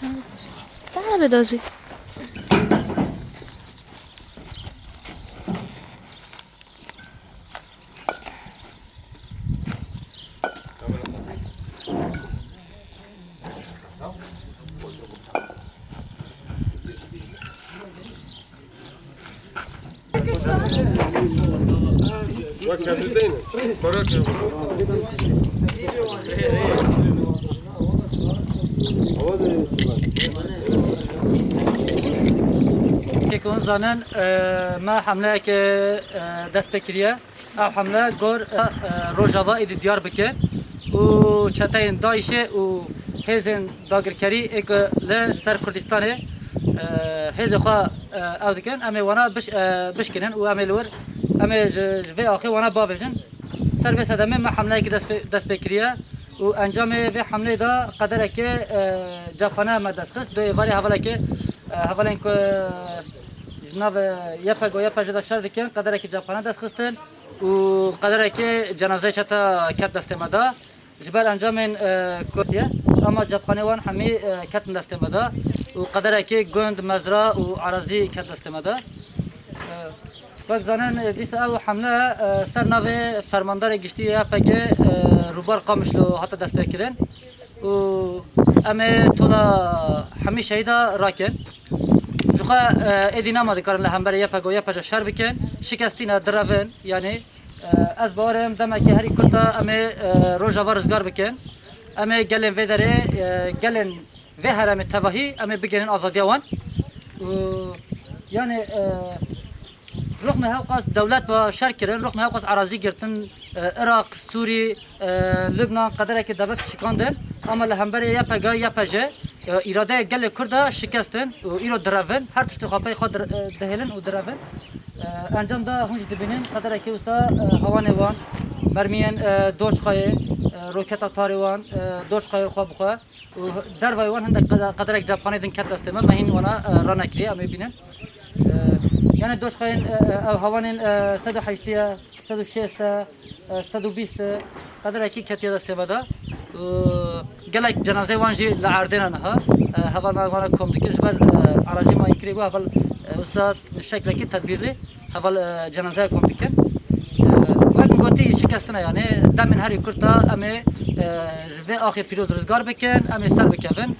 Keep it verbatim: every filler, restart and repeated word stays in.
Te hebe dazî. Kek hûn zanin, e, me hemleyeke, e, dest pê kiriye. Ev hemle gor, e, e, Rojava êdî diyar bikin û çeteyên DAIŞê û hêzên dagirkerî ê ku li ser Kurdistanê, e, hêzê xwe, e, ew dikin, em ê wana biş-, e, bişkinin û em ê li wir, em ê ji, ji vê axê wana bavêjin. Ser vê sedemê me hemleyekî dest pê, dest pê kiriye û encamê vê hemleyê de qederekê, e, cepxane me dest xist. Dê êvarê hevalekê, e, hevalên ku ji nav, e, YPG û YPJ de şer dikin, qederekî cepxane dest xistin. û qederekê cenazeyê çeta ket destê me de. Ji ber encamên, e, ku hatiye, ama cepxanê wan hemî, e, ketin destê me de û qederekê gund, mezra û erazî ket destê me de. E, wek zanin, e, dîsa ew hemle, e, ser navê fermandarê giştî YPG, e, Rûbar Qamişlo hate destpêkirin. û em ê tola hemî şehîda rakin. Ji xwe, e, êdî nema dikarin li hemberî YPG û YPJ şer bikin. Şikestî ne, direvin. Yanî, e, ez bawer im demekê herî kurt de em ê, e, Rojava rizgar bikin. Em ê gelên vê derê, e, gelên vê herêmê tevahî em ê bigihînin azadiya wan. Û, yanî, e, Rûxmê hewqas dewlet ba şer kirin, rûxmê hewqas erazî girtin, e, Iraq, Sûrî, e, Lubnan qederekê devlet şikandin. Ama li hemberê YPG, YPJ, e, îradeya gelê Kurd e şikestin û îro direvin. Her tiştê xwe pey xwe dir-, e, dihêlin û direvin. E, encam da hûn jî dibînin qederekê wisa, e, hewanê wan, mermiyên, e, doşqayê, e, roketa tarê wan, e, doşqayê xwe bi xwe. û dervayê wan hindek qede-, qederek cepxanê din ket destê me, me hîn wana, e, ranekiriye, em ê bînin. E, yanî doşqayên, e, e, ew hewanên, e, sed û heştê ye, sed û şêst e, e, sed û bîst e, qederekî ketiye destê me de. Û gelek cenazeyê wan jî li erdê ne niha. E, heval me wana kom dikin, ji ber, e, erazî mayînkirî bû, heval, e, usta şeklekî tedbîrlî. Heval, e, cenazeya kom dikin. E, wek min gotî şikestine, yanî demên herî kurt de em ê, e, ji vê axê pîroz rizgar bikin, em ê ser bikevin.